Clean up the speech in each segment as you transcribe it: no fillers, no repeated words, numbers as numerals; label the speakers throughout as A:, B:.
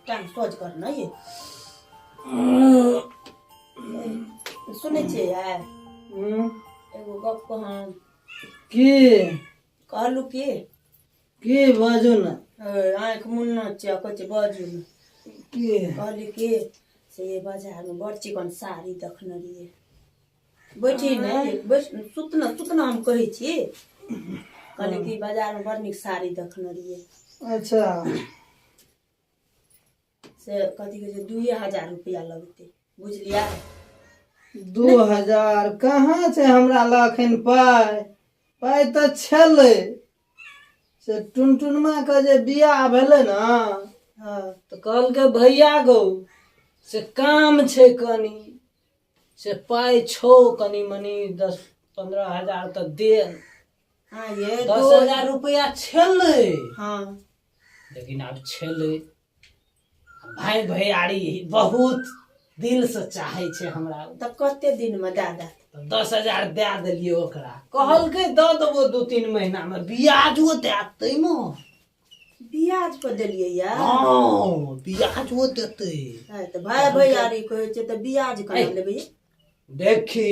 A: टांग सोझ कर ने ये। सुनै छियै यार? एगो गप कहम।
B: की?
A: कहलू की?
B: की बाजू ने।
A: आँखि मुन्ना छियै, कहै छै बाजू ने।
B: की?
A: कहली की से बाजारमे बड़ चिकन साड़ी देखने रहियै। बैठी ने, बैठ, सुतना सुतना, हम कहै छी। कहली कि बाजारमे बड़ नीक साड़ी देखने रहियै।
B: अच्छा।
A: से कथी कहै छै, 2000 रुपैआ लगतै, बुझलियै?
B: 2000 कहाँ छै हमरा लग एखन पाइ? पाइ तऽ छलै, से टुनटुनमा के जे बियाह भेलै ने, तऽ कहलकै भैया गौ से काम छै कनी, से पाइ छौ कनी मनी 10-15 हजार तऽ दे।
A: हाँ ये।
B: 10,000 रुपैआ छलै। लेकिन आब छलै, भाय भैयारी बहुत दिल से चाहै छै हमरा।
A: तऽ कते दिनमे दए देत?
B: तऽ 10,000 दए देलियै ओकरा। कहलकै दऽ देबो 2-3 महीनामे, ब्याजो दए ताहिमे।
A: ब्याज पर देलियै या?
B: हँ, ब्याजो देतै।
A: हँ, तऽ भाय भैयारी कहै छै तऽ ब्याज केना लेबै?
B: देखी,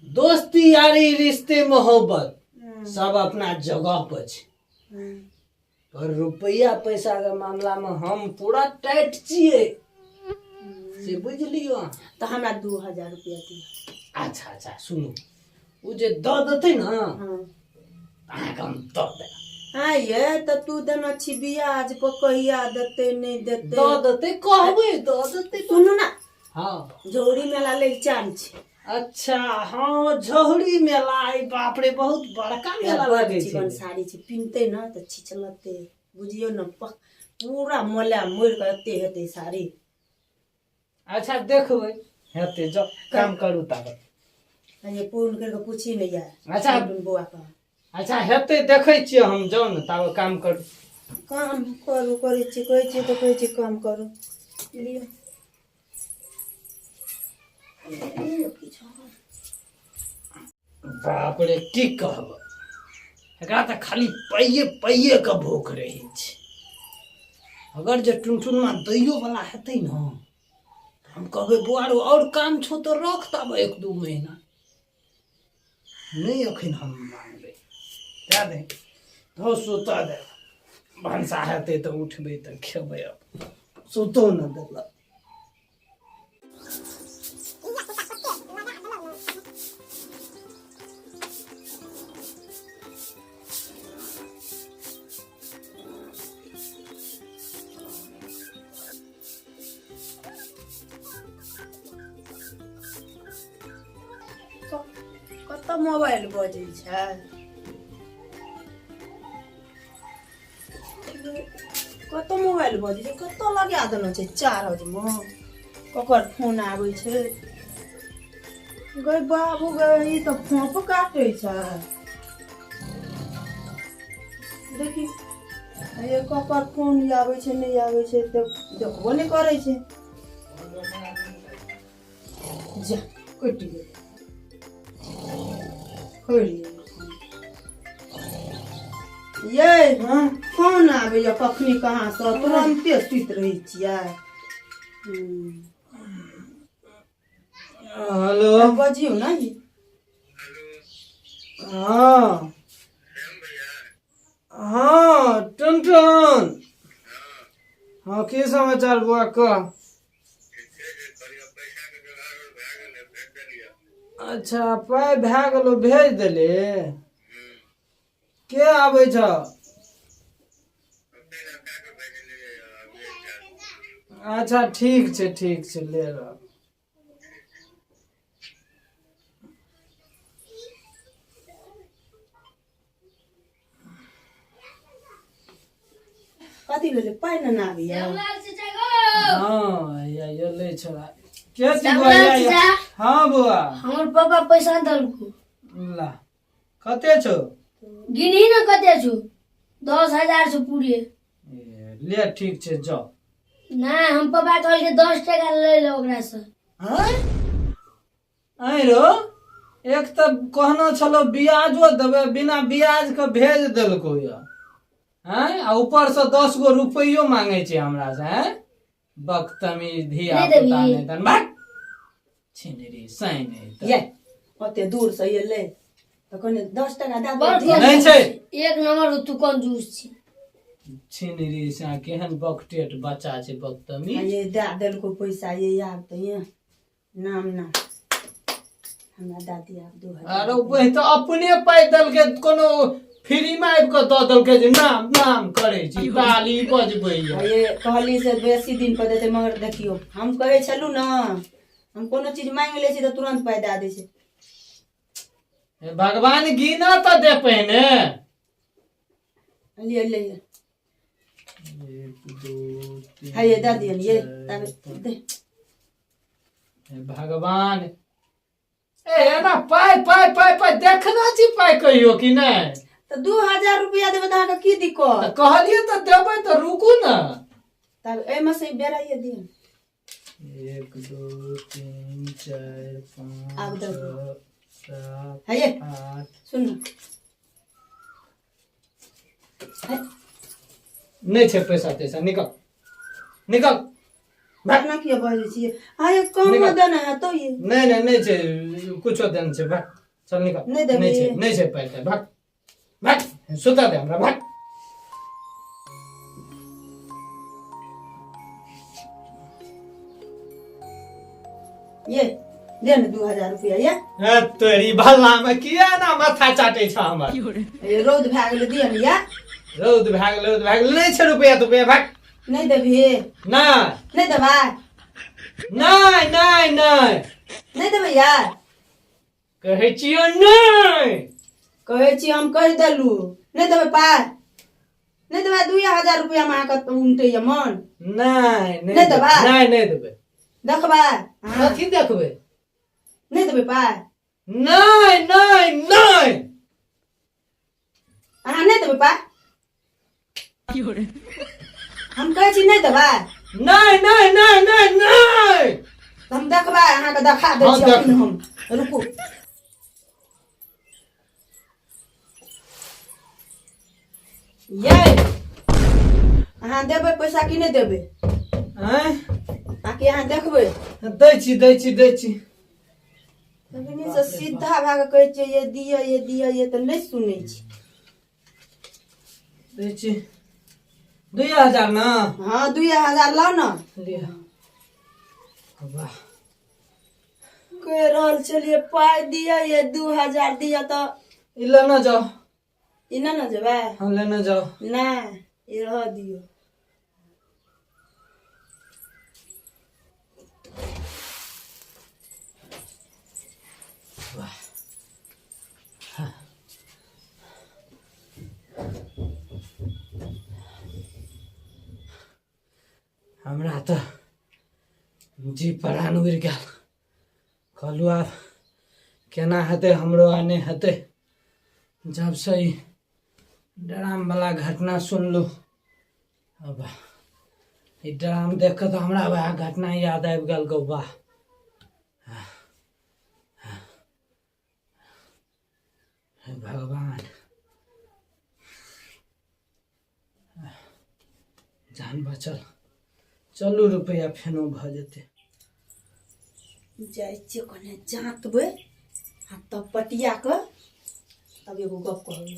B: दोस्ती यारी रिश्ते मोहब्बत सब अपना जगह पर छै, पर रुपैआ पैसा के मामला में हम पूरा टाइट छियै, से बुझि लियौ अहाँ।
A: तऽ हमरा 2000 रुपया दिअ।
B: अच्छा अच्छा, सुनू, ओ जे दऽ देतै ने, अहाँके हम दऽ देब।
A: हाँ ये, तऽ तू देने छी ब्याज पर, कहिया देतै, नहि देतै?
B: दऽ देतै, कहबै दऽ देतै।
A: सुनू ने।
B: हँ।
A: झौरी मेला लगिचान छै।
B: अच्छा, हँ, झौरी मेला, आई बाप रे, बहुत बड़का मेला
A: बड़
B: लगै
A: चिकन
B: छै।
A: साड़ी छै, पिन्हतै ने तऽ छिचलतै, बुझियौ ने, पूरा मोला मोड़ि कऽ एते हेतै साड़ी।
B: अच्छा, देखबै, हेतै। जाउ, काम करू ताबत।
A: आ ये फोन करि कऽ पूछी ने यार।
B: अच्छा।
A: बौआ के।
B: अच्छा, हेतै, देखै छियै हम। जाउ ने, ताबत काम करू।
A: काम करू, करै छी, कहै छियै तऽ कहै छी काम करू। लिअ। किछु।
B: बाप रे, की कहब, एकरा तऽ खाली पाइए पाइए के भूख रहै छै। अगर जे टुनटुनमा दैयो वाला हेतै ने, तऽ हम कहबै, बौआ रौ, आओर काम छौ तऽ रख तब 1-2 महीना। नहि, एखन हम मांगबै। दए दे धो, सुतऽ दे। भनसा हेतै तऽ उठबै तऽ खेबै। अब सुतो ने देलक।
A: कतऽ मोबाइल बजै छै? कतऽ मोबाइल बजै छै? कतऽ लगा देने छै चार्जमे? ककर फोन आबै छै? गै बाबू गै, ई तऽ फोप काटै छै। देखी, ये ककर फोन आबै छै, नहि आबै छै, तऽ देखबो नहि करै छै। जा, कटि गेल। करि ये। फोन आबैया कखनी कहाँसँ? तुरन्ते सुति रहै छियै।
B: हेलो।
A: बजियौ ने।
B: हँ हँ, टुनटुन, हँ, की समाचार बौआ, कह। अच्छा, पाइ भए गेलो, भेज देली। के आबै छ? अच्छा, ठीक छै, ठीक छै, ले रह।
A: कथी भेलै? पानि ने आबैया।
B: हँ, या एलै छोड़ा के छी बौआ? या, या। हँ बौआ।
C: हमर पापा पैसा देलकू।
B: ला, कते छौ?
C: गिनही ने कते छौ। 10,000 छौ पूरे।
B: ए, ले, ठीक छै, जाओ।
C: नहि, हम पापा कहलकै 10 टका ले ले ओकरा से।
B: आँय आँय रो, एक तऽ कहने छलो ब्याजो देबै, बिना ब्याज के भेज देलको यऽ। हैं आ ऊपर से 10 गो रुपैयो मांगे छै हमरा से हैं बदतमीज धिया
C: नहि
B: पुता
C: देबही।
B: नहि तन भाग छिनरी सैन तऽ।
A: ये ओते दूर से एलै तऽ कहने 10 टका दए
C: बड़
A: दे
B: नहि छै।
C: एक नंबर तू कंजूस छी।
B: छिनरी से केहन बकटेट बच्चा छै बदतमीज।
A: आ ये दए देलको पैसा ये आब तऽ ये नाम ना हमरा दादी आब 2000।
B: अरे वही तऽ अपने पाइ देलकै, कोनो फ्री मे आबि कऽ दऽ देलकै जे नाम नाम करै छी ताली बजबैया।
A: आ ये कहली से बेसी दिन पर देतै, मगर देखियौ हम कहै छलहुँ ने हम कोनो चीज मांगि लै छी तऽ तुरन्त पाइ दए दै छै।
B: हे भगवान गिना तऽ दे पहिने।
A: लिअ लिअ।
B: 1 2 3
A: है ये दए दियौ ये ताबे दे।
B: हे भगवान ए एना पाइ पाइ पाइ पाइ देखना छी पाइ कहियो कि नहि?
A: तऽ 2000 रुपया देबै तऽ अहाँके की दिक्कत?
B: तऽ कहलियै तऽ देबै तऽ रुकू ने।
A: तब एहिमे से बेराइए दियौ।
B: 1 2 3 4 5
A: आब दऽ
B: 6 7
A: है ये
B: 8
A: सुन है।
B: नहि छै पैसा तैसा, निकल निकल।
A: भागना किया बजै छियै? अहाँ कम
B: निकल।
A: देना है तो ये
B: नहि नहि नहि छै कुछो देन छै, भाग चल निकल।
A: नहि देबही?
B: नहि छै नहि छै पाइ ताइ, भाग भाग सुता दे हमरा भाग।
A: ये दे ने 2000 रुपया ये।
B: ए तोरी भल्ला में किया ना माथा चाटे छ हमर?
A: ये रौद भए गेलै दिअ ने ये।
B: रौद भए गेल रौद भए गेल, नहि छै रुपया तुपया भाग।
A: नहि देबही?
B: नहि।
A: नहि देबै?
B: नहि नहि नहि।
A: नहि देबै यार?
B: कहै छियौ नहि।
A: कहै छी हम कहि देलू नहि देबै पाइ नहि देबै। 2000 रुपया मे अहाँके उमटैया मन?
B: नहि।
A: नहि देबै?
B: नहि नहि देबै।
A: देखबै अहाँ?
B: कथी देखबै?
A: नहि देबै पाइ?
B: नहि नहि नहि।
A: अहाँ नहि देबै पाइ? हम कहै छी नहि देबै।
B: नहि नहि नहि नहि नहि।
A: हम देखबै अहाँके देखा दै
B: हँ,
A: छी
B: देख।
A: अखन हम रुकू ये अहाँ देबै पैसा कि नहि देबै?
B: आँय?
A: आकि अहाँ देखबै?
B: दै छी दै छी दै छी।
A: तखने से सीधा भए कऽ कहै छियै ये दिअ ये दिअ ये तऽ नहि सुनै छी।
B: दै छी 2000 ने।
A: हँ 2000 लाउ ने।
B: लिअ वाह।
A: कहि रहल छलियै पाइ दिअ ये 2000 दिअ तऽ
B: ई लेने जाओ।
A: ई नहि ने जेबै?
B: हम लेने जाओ।
A: नहि ई रहऽ दियौ।
B: हमरा तऽ जी प्राण उड़ि गेल, कहलहुँ आब केना हेतै हमरो आ नहि हेतै। जब से ई ड्रामवला घटना सुनलहुँ, अब ई ड्राम देख कऽ तऽ हमरा वएह घटना याद आबि गेल। गौवा हे भगवान जान बचल, चलू रुपैआ फेनो भऽ जेतै।
A: जाइ छियै कने जाँतबै आ तब पटिया कऽ तब एगो गप कहबै।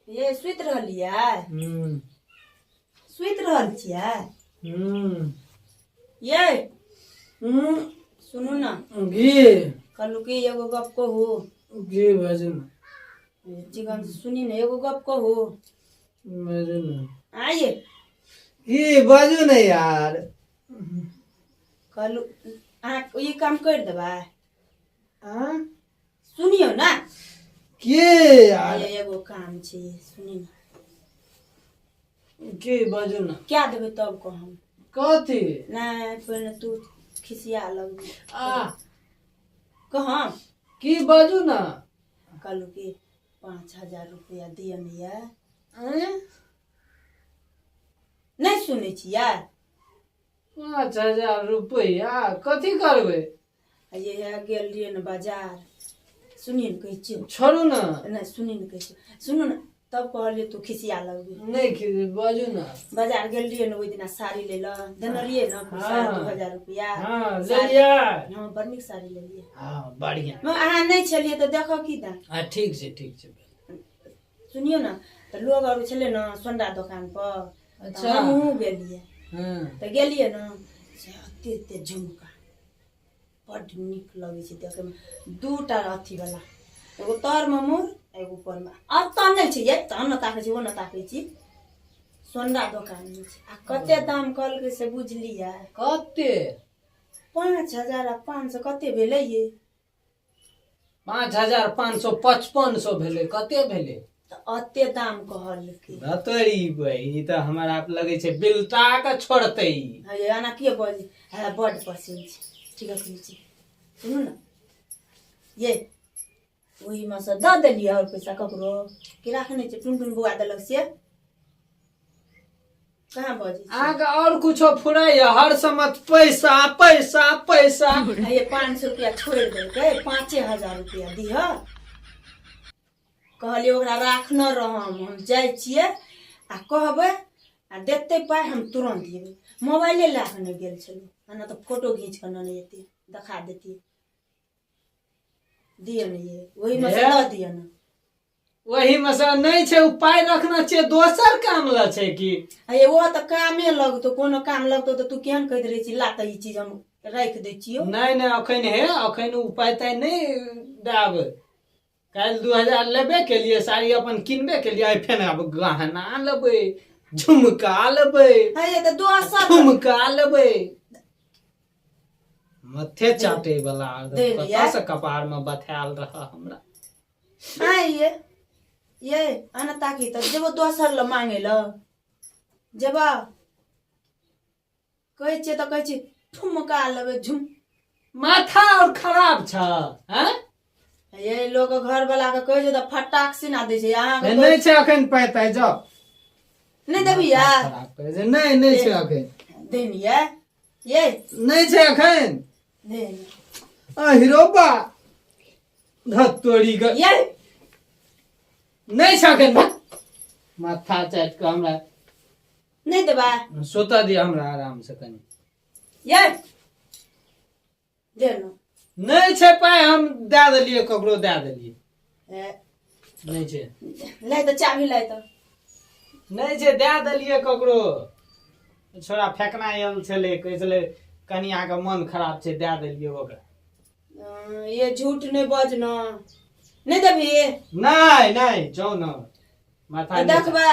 A: ये सुति रहलियै? सुति रहल छियै? ये सुनू ने।
B: की?
A: कहलहुँ कि एगो गप कहू।
B: की बाजू ने।
A: चिकन सुनी ने एगो गप कहू।
B: बाजू ने।
A: आइए।
B: की बाजू ने यार।
A: कहलहुँ अहाँ ई काम करि देबै?
B: आँ?
A: सुनियौ ने।
B: की यार?
A: ये एगो काम छै सुनी ने।
B: की बाजू ने।
A: क्या देबै तब कहम।
B: कथी?
A: नहि पहिने तू खिसिया लगबी।
B: आ
A: कहम।
B: की बाजू ने।
A: कहलहुँ कि 5000 रुपया दिअ ने ये।
B: आँय?
A: नहि सुनै छियै?
B: 5000 रुपैआ कथी करबै?
A: आ ये गेल रहियै ने बाजार सुनिए ने कहै छियौ।
B: छोड़ू ने।
A: नहि, सुनी ने कहै छियौ, सुनू ने। तब कहलियै तू खिसिया लगबी।
B: नहि बाजू ने।
A: बाजार गेल रहियै ने ओहि दिना साड़ी लै लए, देने रहियै ने पैसा।
B: हाँ।
A: 2000 रुपया।
B: हँ, लेलियै।
A: हँ, बड़ नीक साड़ी लेलियै।
B: हँ, बढ़िआँ।
A: मगर अहाँ नहि छलियै तऽ देखऽ की दा।
B: हँ, ठीक छै, ठीक छै।
A: सुनियौ ने, तऽ लोग आर छलै ने सोंडा दोकान पर।
B: अच्छा।
A: हमहूँ गेलियै।
B: हँ।
A: तऽ गेलियै ने से एते एते झुमका बड्ड नीक लगै छै देखैमे। दूटा अथीवला, एगो तरमे मुर, एगो ऊपरमे। एतऽ नहि छै, एतऽ ने ताकै छी, ओ ने ताकै छी, सोंडा दोकानमे छै। आ कते दाम कहलकै से बुझलियै?
B: कते?
A: 5000 आ 500 कते भेलै ये?
B: 5555 सौ भेलै। कते भेलै?
A: तऽ एते दाम कहलकै।
B: धतरी बहिन, ई तऽ हमरा लगै छै बिलटा के छोड़तै ई।
A: हे, एना किए बजै? हमरा बड्ड पसिन छै। ठीक है, कहै छी, सुनू ने ये, ओहिमे सँ दऽ देलियै आओर पैसा ककरो कि राखने छै? टुन टुन बौआ देलक से कहाँ बजै छी?
B: अहाँके आओर कुछो फुराइया? हर समय पैसा पैसा पैसा।
A: आ ये 500 रुपया छोड़ि देलकै, 5000 रुपया दिह कहलियै। ओकरा राखने रहम, हम जाइ छियै आ कहबै आ देतै पाइ, हम तुरन्त एबै। मोबाइले लए कऽ नहि गेल छलहुँ, आ नहि तऽ फोटो घीच कऽ नेने एतियै, देखा देतियै। दिअ ने ये, ओहिमे सँ दऽ दिअ ने।
B: ओहिमे सँ नहि छै, ओ पाइ रखना छै, दोसर काम लए छै की?
A: आ ये, ओ तऽ कामे लगतौ, कोनो काम लगतौ तऽ तू केहन कहैत रहै छी, ला तऽ ई चीज हम राखि दै छियौ।
B: नहि नहि, अखन हे, अखन ओ पाइ ताइ नहि देब। काल्हि 2000 लेबे केलियै, साड़ी अपन किनबे केलियै, आइ फेर आब गहना लेबै, झुमका लेबै।
A: हे ये, तऽ दोसर
B: ठुमका लेबै। मथे चाटे वाला।
A: दे लियै।
B: कतऽ से कपार में बथायल रह हमरा।
A: आँय ये, ये अना ताकी तऽ जेबो दोसर लए मांगे लए जेबा। कहै छियै तऽ कहै छियै ठुमका लेबै, झुम।
B: माथा और खराब छ, हैं?
A: ये लोक घर वाला के कहै छै तऽ फटाक सिना दै छै अहाँके।
B: नहि छै अखन पाइ ताइ, जाउ।
A: नहि देबही या?
B: खराब करै छै। नहि, नहि छै अखन।
A: देन ये, ये।
B: नहि छै अखन।
A: देन।
B: आ हीरो बा, धतोरी के।
A: ये।
B: नहि छै अखन। माथा चाटि कऽ हमरा।
A: नहि देबा?
B: सुतऽ दिअ हमरा आराम से कनि।
A: ये, दे न।
B: नहि छै पाइ, हम दए देलियै, ककरो दए देलियै।
A: ए,
B: नहि छै।
A: लै तऽ चाभी, लै तऽ।
B: नहि छै, दए देलियै ककरो। छोड़ा फेकना आयल छलै, कहै छलै कनियाके मन खराब छै, दए देलियै ओकरा।
A: ये, झूठ नहि बज न। नहि देबही?
B: नहि नहि, जाउ ने, माथा नहि।
A: देखबै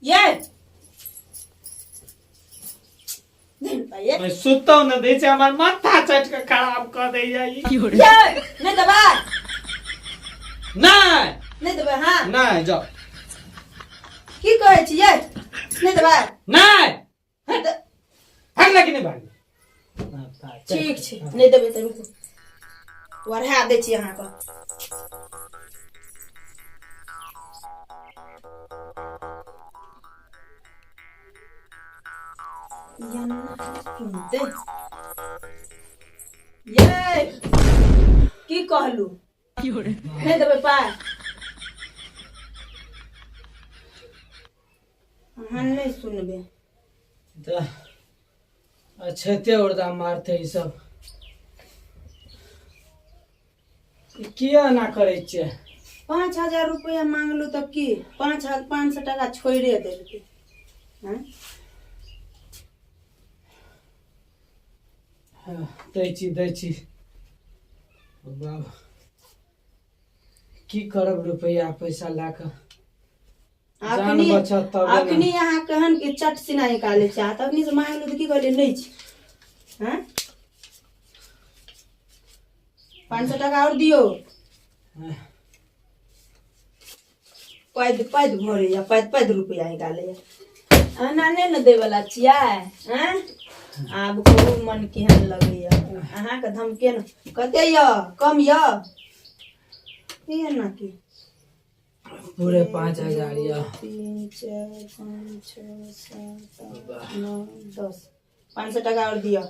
A: ये, नहि पाइ ये।
B: सुतौ ने दै छै, हमर माथा चाटि कऽ खराब कऽ दैया ई।
A: ये, नहि देबै?
B: नहि।
A: नहि देबै? हाँ।
B: नहि, जाउ।
A: की कहै छी ये, नहि देबै?
B: नहि।
A: तऽ
B: भागला कि नहि भागला? माथा चाटि
A: ठीक छै, नहि देबै तऽ रुकू, बढ़ा दै छी अहाँके। सुनते ये, की कहलू? नहि देबै पाइ? अहाँ नहि सुनबै।
B: तऽ अछैते उर्दा मारतै ई सब। ई किया एना करै छियै?
A: 5000 रुपया मांगलू तऽ की 5500 टाका छोड़े देलकै, हँ?
B: हाँ, दै छी, दै छी बाबा। की करब रुपैआ पैसा लए कऽ? जान
A: अखनी
B: बचत तबे ने।
A: अखनी अहाँ केहन कि चट सिना निकालै छै। आ तखनी से मांगलू तऽ की कहलियै? नहि छै। हँ, 500 टाका आओर दियौ। पैद पैद भरैया, पैद पैद रुपैआ निकालैया। एना नहि ने दैवला छियै। आँय, आब कहू, मन केहन लगैया अहाँके? धमके ने कते यऽ? कम यऽ एना की?
B: पूरे 5000 यऽ।
A: 3, 4, 5, 6, 7, 8, 9, 10। 500 टाका आओर दिअ।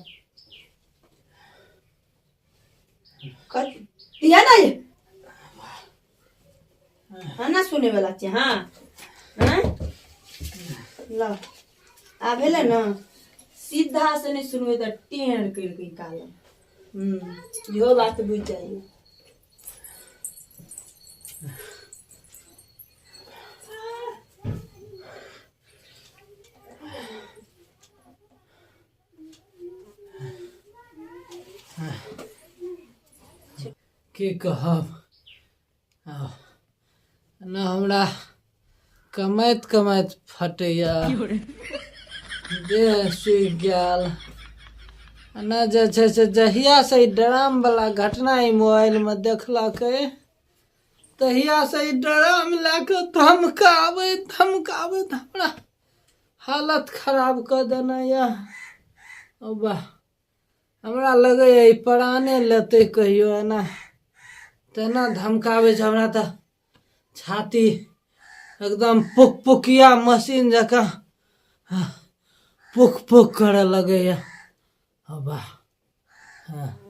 A: दिअ ने। हाँ ना सुने वाला छी हाँ हाँ ल आ भेलै ने सीधा से नहि सुनबै तऽ टेढ़ करि कऽ निकालब। इहो बात बुझि जाइए।
B: की कहब, ने हमरा कमाइत कमाइत फटैया, देह सूखि गेल। आ ने जे छै से जहियासँ ई ड्रामवला घटना ई मोबाइलमे देखलकै तहियासँ ई ड्राम लए कऽ धमकाबैत धमकाबैत हमरा हालत खराब कऽ देने यऽ। ओ वाह, हमरा लगैए ई प्राणे लेतै कहियो, एना तेना धमकाबै छै। हमरा तऽ छाती एकदम पुक पुकिया मशीन जकाँ पुक पुक करऽ लगैए। वाह, हँ।